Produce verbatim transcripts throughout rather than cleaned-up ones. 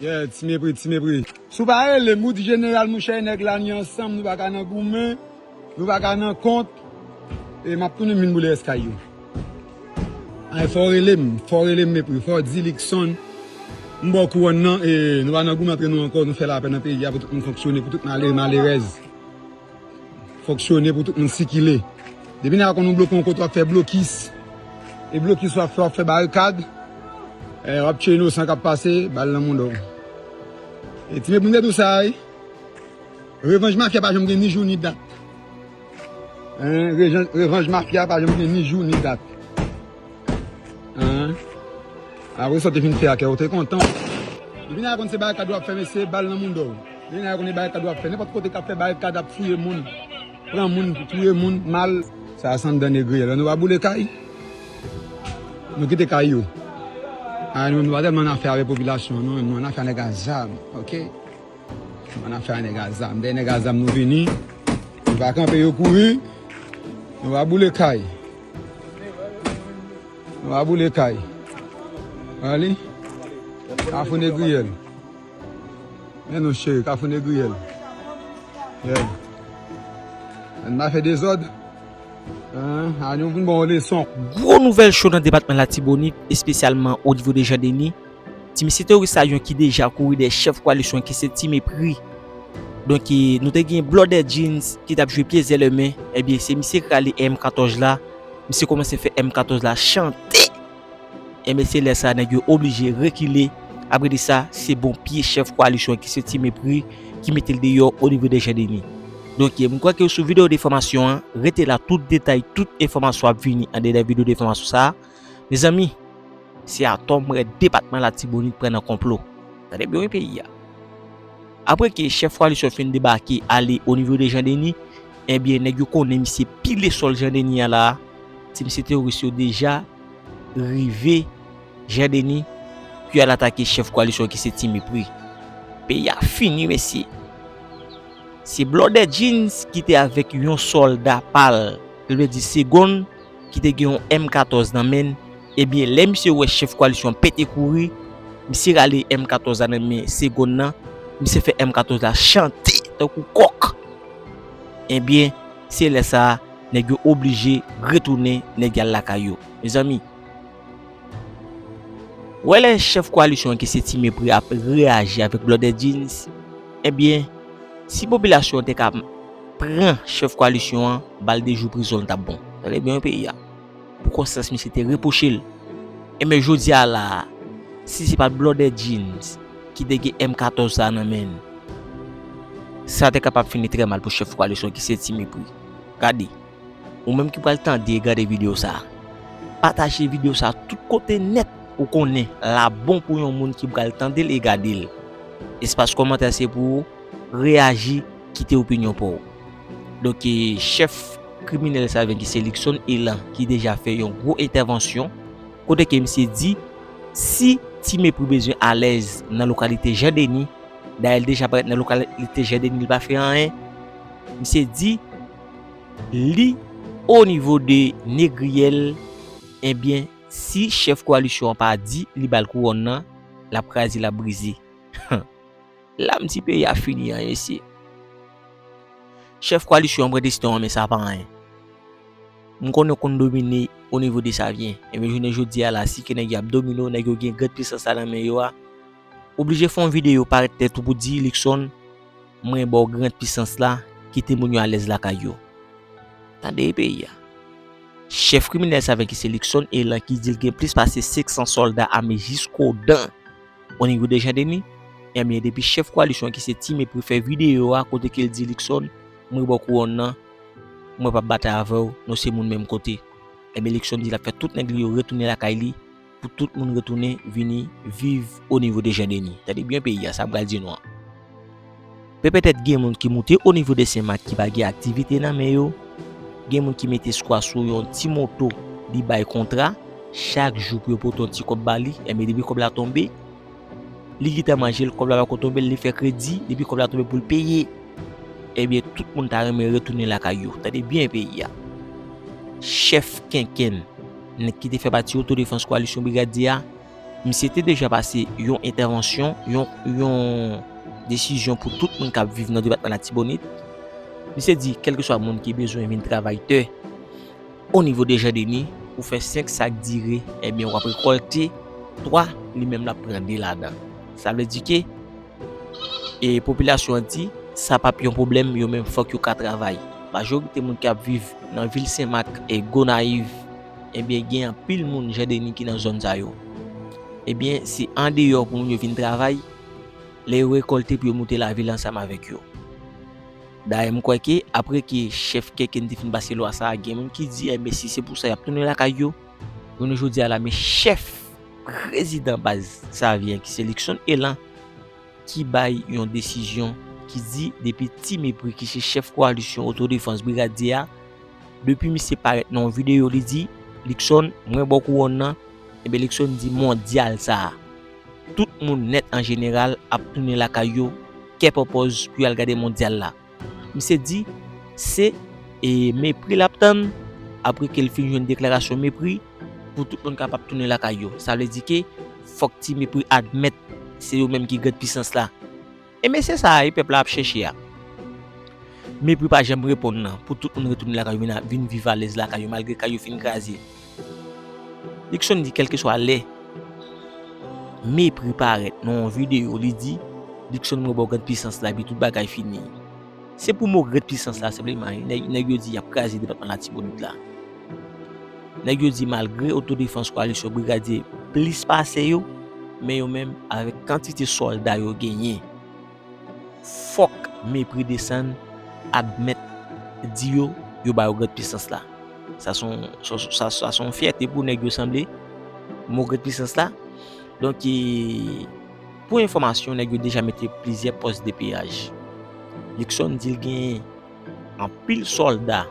Yeah, ti mepri, ti mepri. Si w pa rele m, ou di jeneral, monchè, nèg la ni ansanm, nou pa ka nan goumen, nou pa ka nan kont. E m ap tounen vin boule eskay yo. Ay, fò w rele m, fò w rele m mepri, fò w di Luckson, m ba w kouwòn nan, e nou pa nan goumen antre nou ankò, nou fè lapè nan peyi a pou tout moun fonksyone, pou tout malere, malerèz fonksyone, pou tout moun sikile. Depi nèg la konn ou bloke yon kote, w ap fè blokis. E blokis w ap fè, w ap fè barikad. E w ap tchwe inosan k ap pase, bal nan mounda w. E ti mepri, m te di w sa, wi. Revanj mafya pa janm gen ni jou ni dat. Hein, revanj, revanj mafya pa janm gen ni jou ni dat. Hein? Apre sa w te fin fè a kè, ou te kontan. Depi nèg la konn se barikad w ap fè, mesye, bal nan mounda w. Depi nèg la konn se barikad w ap fè, nenpòt kote k ap fè barikad, ap fouye moun, pran moun, touye moun, mal. Sa a se anndan negriyèl. Nou pa boule kay. Nou kite kay yo. A, nou, nou pa tèlman nan afè avèk popilasyon an, non, nou nan afè a nèg a zam, oke? Ann afè a nèg a zam. Dèyè nèg a zam nou vini. Nou pa kanpe yo kouri. Nou pa boule kay. Nou pa boule kay. Wè li? Kafou Negriyèl. Men nou cheri, Kafou Negriyèl. Yeah. Ann pa fè dezòd. Hein? A nou vin ba w leson. Gwo nouvèl cho nan depatman Latibonit, espesyalman o nivo de Jan Deni. Ti mesye teworis sa, yon ki deja kouri dèyè chèf koalisyon ki se Ti Mepri. Donk, e, nou te gen Blòdè Jeans ki t ap jwe pye zè lè men. Ebyen, se misye ki rale M katòz la. Misye kòmanse fè M katòz la chante. Ebyen, se lè sa, nèg yo oblije rekile. Apre de sa, se bon pye chèf koalisyon ki se Ti Mepri ki mete l deyò o nivo de Jan Deni. Donk, e, m kwè ke sou videyo de enfòmasyon an, rete la, tout detay, tout enfòmasyon ap vini andedan videyo de enfòmasyon sa a. Mezanmi, se atò m wè depatman Latibonit pran nan konplo. Tande byen wi peyi a. Apre ke chèf koalisyon fin debake ale o nivo de Jan Deni, ebyen, nèg yo konnen misye pile sòl Jan Deni a la a. Ti mesye teworis yo deja rive Jan Deni pou y al atake chèf koalisyon ki se Ti Mepri. Peyi a fini, mesye. Se Blòdè Jeans ki te avèk yon sòlda pa l, sa vle di segonn, ki te gen yon M katòz nan men l. Ebyen, lè misye wè chèf koalisyon an pete kouri, misye rale M katòz la nan men segonn nan, misye fè M katòz la chante tankou kòk. Ebyen, se lè sa a, nèg yo oblije retounen, nèg y al lakay yo. Mezanmi, wè lè chèf koalisyon an ki se Ti Mepri ap reyaji avèk Blòdè Jeans, ebyen, si popilasyon an te ka pran chèf koalisyon an, ba l de jou prizon, l t ap bon. Tande byen wi peyi a. Pou konsyans misye te repwoche l. Ebyen, jodi a la a, si se pa t Blòdè Jeans ki te gen M katòz sa a nan men l, sa te kapab fini trè mal pou chèf koalisyon ki se Ti Mepri. Gade. Ou menm ki pral tande e gade videyo sa a, pataje videyo sa a tout kote nèt ou konnen l ap bon pou yon moun ki pral tande l e gade l. Espas kòmantè se pou ou, reyaji, kite opinyon pa w. Donk, e, chèf kriminèl sa a ki se Luckson Elan ki deja fè yon gwo entèvansyon kote ke misye di si Ti Mepri bezwen alèz nan lokalite Jan Deni, dayè l deja parèt nan lokalite Jan Deni, li pa fè anyen. Misye di li o nivo de Negriyèl, ebyen, si chèf koalisyon an pa di li ba l kouwòn nan, l ap kraze, l ap brize. La m di peyi a fini an, mesye. Chèf koalisyon an pran desizyon an, men sa pa anyen. M konnen w konn domine o nivo de Savyen. Ebyen, jounen jodi a la, si ke nèg yo ap domine w, nèg yo gen grande puissance la nan men yo a, oblije fè yon videyo parèt tèt ou pou di, Luckson, mwen ba w grande puissance la, kite moun yo alèz lakay yo. Tande peyi a. Chèf kriminèl sa a ki se Luckson Elan ki di l gen plis pase senk san sòlda ame jiskodan o nivo de Jan Deni. Ebyen, depi chèf koalisyon ki se Ti Mepri fè videyo a kote ke l di Luckson, mwen ba w kouwòn nan, mwen p ap batay avè w, nou se moun menm kote. Ebyen, Luckson di l ap fè tout nèg li yo retounen lakay li, pou tout moun retounen vini viv o nivo de Jan Deni. Tande byen peyi a, sa m pral di nou an. Pe petèt gen moun ki moute o nivo de Senmak ki pa gen aktivite nan men yo. Gen moun ki mete swa sou yon ti moto, li bay kontra, chak jou pou yo pote yon ti kòb ba li, enben depi kòb la tonbe, li gentan manje l, kòb la pako tonbe, li fè kredi, depi kòb la tonbe pou l peye. Ebyen, tout moun ta renmen retounen lakay yo. Tande byen peyi a. Chèf Kenkenn, nèg ki te fè pati Otodefans Koalisyon Brigadye a, Misye te deja pase yon entèvansyon, yon, yon desizyon pou tout moun k ap viv nan depatman Latibonit. Misye di, kèlkeswa moun ki bezwen vin travay tè o nivo de Jan Deni, ou fè senk sak diri, ebyen, w ap rekòlte twa, li menm l ap pran de ladan. Sa vle di ke, e popilasyon an di, sa p ap yon pwoblèm, yo menm fòk yo ka travay. Majorite moun k ap viv nan vil Senmak e Gonayiv, ebyen, gen anpil moun Jan Deni ki nan zòn sa yo. Ebyen, se andeyò pou moun yo vin travay, lè yo rekòlte pou yo moute lavil ansanm avèk yo. Dayè, m kwè ke apre ke chèf Kèken te fin pase lwa sa a, gen moun ki di, enben, si se pou sa, y ap tounen lakay yo. Jounen jodi a la, men chèf prezidan baz Savyen, ki se Luckson Elan, ki bay yon desizyon ki di depi Ti Mepri, ki se chèf kowalisyon otodefans Brigadye a, depi misye parèt nan yon videyo, li di, Luckson, mwen ba w kouwòn nan, enben, Luckson di mondyal sa a, tout moun nèt an jeneral ap tounen lakay yo, kè pòpòz pou y al gade mondyal la. Misye di, se, e, Mepri l ap tann, apre ke l fin jwenn deklarasyon Mepri, pou tout moun kapab tounen lakay yo. Sa vle di ke fòk Ti Mepri admèt se yo menm ki grand pisans la. E mesye sa a, e pèp la ap chèche a. Mepri pa janm reponn nan, pou tout moun retounen lakay yo, vin, vin viv alèz lakay yo, malgre kay yo fin kraze. Luckson di, kèlkeswa lè Mepri parèt nan yon videyo, li di, Luckson, mwen ba w grand pisans la, epi tout bagay fini. Se pou mo grand pisans la senpleman, nèg, nèg yo di y ap kraze depatman Latibonit la. Nèg yo di malgre otodefans kowalisyon Brigadye plis pase yo, men yo menm avèk kantite sòlda yo genyen, fòk Mepri desann, admèt, di yo, yo ba yo grand pisans la. Sa se yon, sa, sa, sa se yon fyète pou nèg yo sanble, mo grand pisans la. Donk, e, pou enfòmasyon, nèg yo deja mete plizyè pòs de peyaj. Luckson di l gen anpil sòlda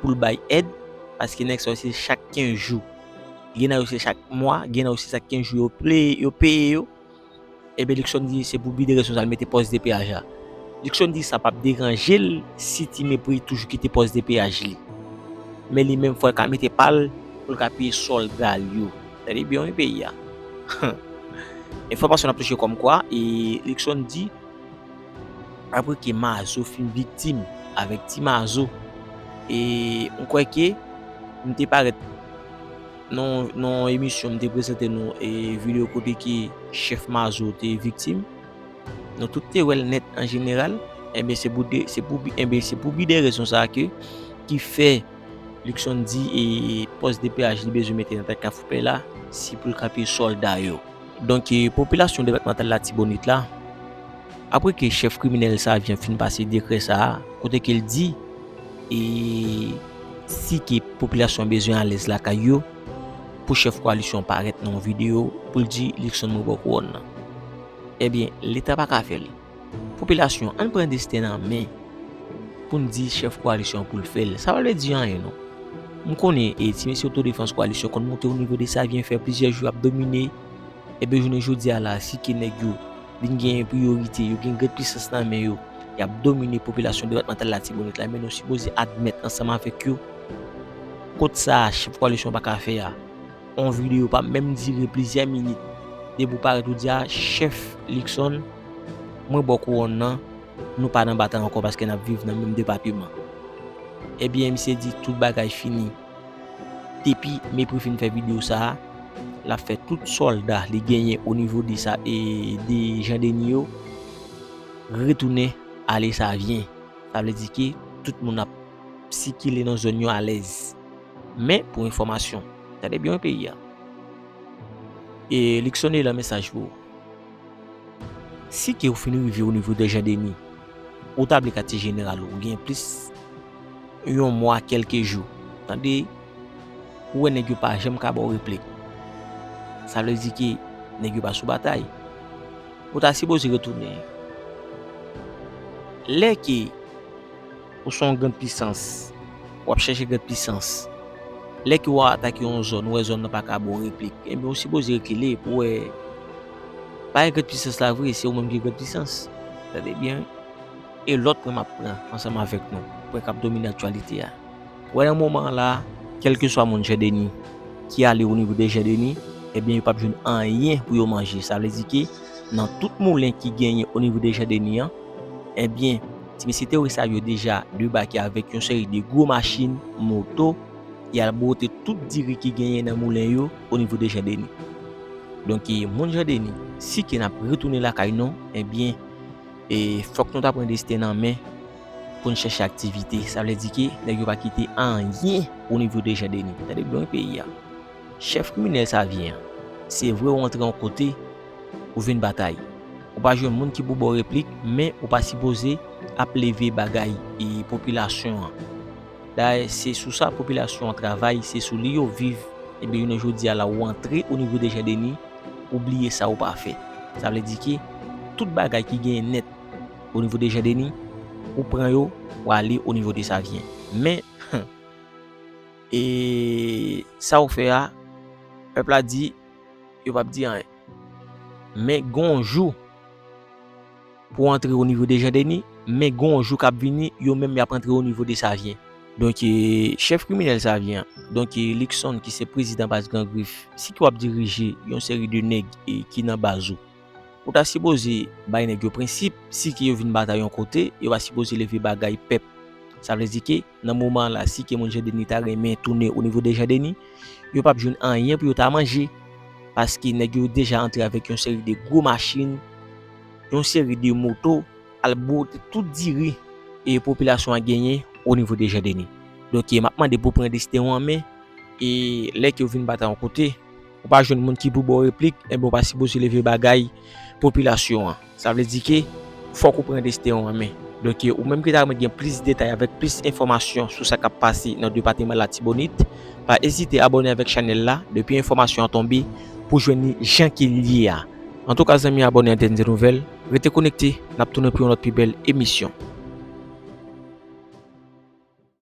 pou l bay èd, paske nèg sa yo se chak kenz jou. Gen nan yo se chak mwa, gen nan yo se chak kenz jou yo peye, yo peye yo. Ebyen, Luckson di se pou bi de rezon sa l mete pòs de peyaj la. Luckson di sa p ap deranje l si Ti Mepri toujou kite pòs de peyaj li. Men li menm fò l ka mete pa l pou l ka peye sòlda l yo. Tande byen wi peyi a. Enfòmasyon n ap touche kòmkwa, e Luckson di, apre ke Mazo fin viktim avèk Ti Mazo, e m kwè ke m te parèt nan, nan yon emisyon, m te prezante nou, e, videyo kote ke chèf Mazo te viktim. Nou tout te wè l nèt an jeneral. Enben, se pou de, se pou bi, enben, se pou bi de rezon sa a ke, ki fè Luckson di, e, pòs de peyaj li bezwen mete nan tèt Kafou Pè la, se pou l ka peye sòlda yo. Donk, e, popilasyon depatmantal Latibonit la, apre ke chèf kriminèl Savyen fin pase dekrè sa a, kote ke l di, e, si ke popilasyon an bezwen alèz lakay yo, pou chèf kowalisyon an parèt nan yon videyo pou l di Luckson mwen ba w kouwòn nan. Ebyen, Leta pa ka fè l. Popilasyon, ann pran desten n an men pou n di chèf kowalisyon an pou l fè l. Sa pa vle di anyen non. M konnen, e, ti mesye otodefans kowalisyon konn monte o nivo de Savyen, fè plizyè jou y ap domine. Ebyen, jounen jodi a la, si ke nèg yo vin gen priyorite, yo gen grand pisans nan men yo, y ap domine popilasyon depatmantal Latibonit la, men nou sipoze admèt ansanm avèk yo, kot sa a chèf kowalisyon pa ka fè a. On videyo pa menm dire plizyè minit. Depi w parèt ou di a, chèf Luckson, mwen ba w kouwòn nan, nou pa nan batay ankò paske n ap viv nan menm depatman. Ebyen, misye di tout bagay fini. Depi Mepri fin fè videyo sa a, l ap fè tout sòlda li genyen o nivo de sa, e de Jan Deni yo, retounen ale Savyen. Sa vle di ke tout moun ap sikile nan zòn yo alèz. Men, pou enfòmasyon, tande byen wi peyi a. E Luckson e lan mesaj pou ou. Si ke ou fin rive o nivo de Jan Deni, ou tabli katye jeneral ou, ou gen plis yon mwa kèlke jou. Tande, ou wè nèg yo pa janm ka ba w replik. Sa vle di ke nèg yo pa sou batay. Ou ta sipoze retounen. Lè ke ou se yon grand pisans, w ap chèche grand pisans. Lè ke w atake yon zòn, ou wè zòn nan pa ka ba w replik, ebyen, ou sipoze rekile pou w wè. Pa gen grand pisans la vre, se ou menm ki grand pisans. Tande byen. E lòt pwen m ap pran ansanm avèk nou, pwen k ap domine aktyalite a. Wè nan moman an la, kèlkeswa moun Jan Deni ki ale o nivo de Jan Deni, ebyen, yo p ap jwenn anyen pou yo manje. Sa vle di ke nan tout moulen ki genyen o nivo de Jan Deni an, ebyen, ti mesye Tewes sa yo deja debake avèk yon seri de gwo machin, moto, y al bwote tout diri ki genyen nan moulen yo o nivo de Jan Deni. Donk, e, moun Jan Deni, si ke n ap retounen lakay nou, ebyen, e, fòk nou ta pran desten nan men pou n chèche aktivite. Sa vle di ke nèg yo pa kite anyen o nivo de Jan Deni. Tande byen wi peyi a. Chèf kriminèl Savyen an, se vre w antre yon kote, ou vin batay. Ou pa jwenn moun ki pou ba w replik, men ou pa sipoze ap leve bagay e popilasyon an. Dayè, se sou sa popilasyon an travay, se sou li yo viv. Ebyen, jounen jodi a la, ou antre o nivo de Jan Deni, ou bliye sa ou pa fè. Sa vle di ke tout bagay ki genyen nèt o nivo de Jan Deni, ou pran yo, ou ale o nivo de Savyen. Men, e sa ou fè a, pèp la di, yo p ap di anyen. Men gon jou pou antre o nivo de Jan Deni, men gon jou k ap vini, yo menm y ap antre o nivo de Savyen. Donk, e, chèf kriminèl Savyen an, donk, e, Luckson ki se prezidan baz Gran Grif, si ke w ap dirije yon seri de nèg, e, ki nan baz ou, ou ta sipoze bay nèg yo prensip, si ke yo vin batay yon kote, yo pa sipoze leve bagay pèp. Sa vle di ke nan moman an la, si ke moun Jan Deni ta renmen tounen o nivo de Jan Deni, yo p ap jwenn anyen pou yo ta manje. Paske nèg yo deja antre avèk yon seri de gwo machin, yon seri de moto, al bwote tout diri e popilasyon an genyen o nivo de Jan Deni. Donk, e, m ap mande pou w pran desten w an men, e lè ke w vin batay yon kote, ou pa jwenn moun ki pou ba w replik, enben, ou pa sipoze leve bagay popilasyon an. Sa vle di ke fòk ou pran desten w an men. Donk, ou menm ki ta renmen gen plis detay avèk plis enfòmasyon sou sa k ap pase nan depatman Latibonit, pa ezite abòne avèk chanèl la, depi enfòmasyon an tonbe, pou jwenn li jan ke l ye a. Antouka, zanmi abòne Antèn Dè Nouvèl, rete konekte, n ap tounen pou yon lòt pi bèl emisyon.